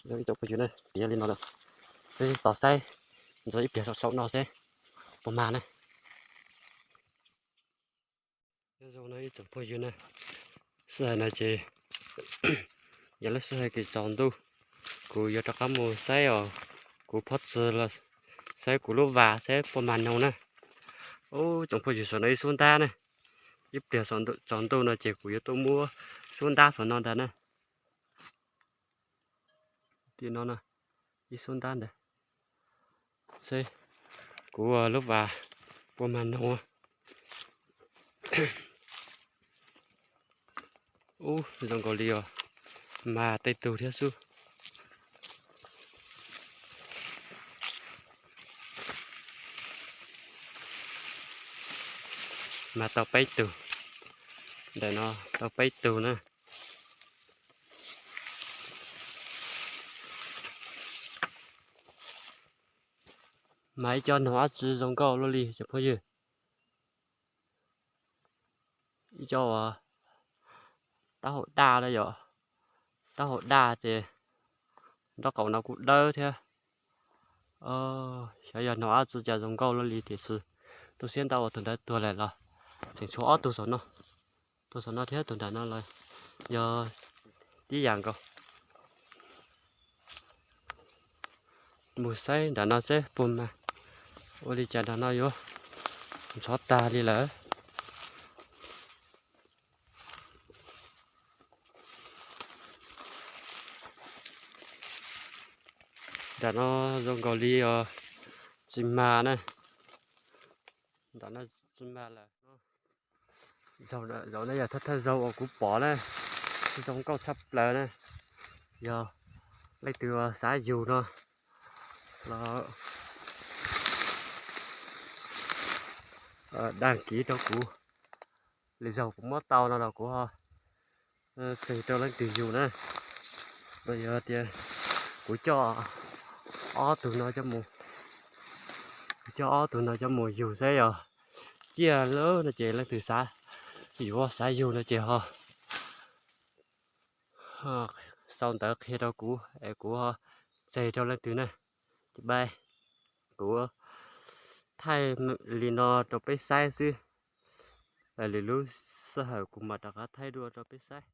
Ib tsoom phooj ywg na, tiav li no lawm, peb tos saib ntxuav ib pliag saum no seb puas mag na. Nyob zoo no ib tsoom phooj ywg na, sij hawm no ces yog lub sij hawm kev tsaus ntuj, kuv yuav rov qab mus saib os, kuv phob txwv los saib kuv lub vas saib puas mag noog na. Ub, tsoom phooj ywg, saum no ib xub ntab na, ib pliag tsaus ntuj no ces kuv yuav tuaj muab xub ntab saum no ntag na. Tim no ib xub ntab ntawd, seb kuv lub vas puas mag noog. Ub, zoo nkaus li os, mag tej tug thiab xwb. Mag tau peb tug, ntawm no tau peb tug na. Mas ib co noog dab tsi zoo nkauj luaj li cov phooj ywg? Ib co uas taub hau daj na yom, taub hau daj ces nraub qaum no kuj dawb thiab. Xyov yog noog dab tsi cas zoo nkauj luaj li tiam sis tu siab ntau uas tus ntawd tuag lawm los tseem tshuav ob tug saum no, tus saum no thiab tus nram no los yog tib yam nkaus. Mus saib nram no seb puas mag, ua li cas nram no yuav ntxhov tag li lawm. Nram no zoo nkaus li os, tsis mag na, nram no tsis mag lawm. Zaum no yog thawj thawj zaug uas kuv pom na, zoo nkauj tshaj plaws na. Yog leej twg xav yug no los dag kiv rau kuv, lwm zaug kuv muab tau no los kuv ho tseg rau leej twg yug na. Los yog tias kuv coj ob tug no, kuv coj ob tug no coj mus yug saib yog ciaj lawm no ces leej twg xav yuav xav yug no ces ho sau ntawv qhia rau kuv es kuv ho tseg rau leej twg na. Ces pab kuv thaij li no rau peb saib xwb, lwm lub sij hawm kuv mam rov qab thaij dua rau peb saib.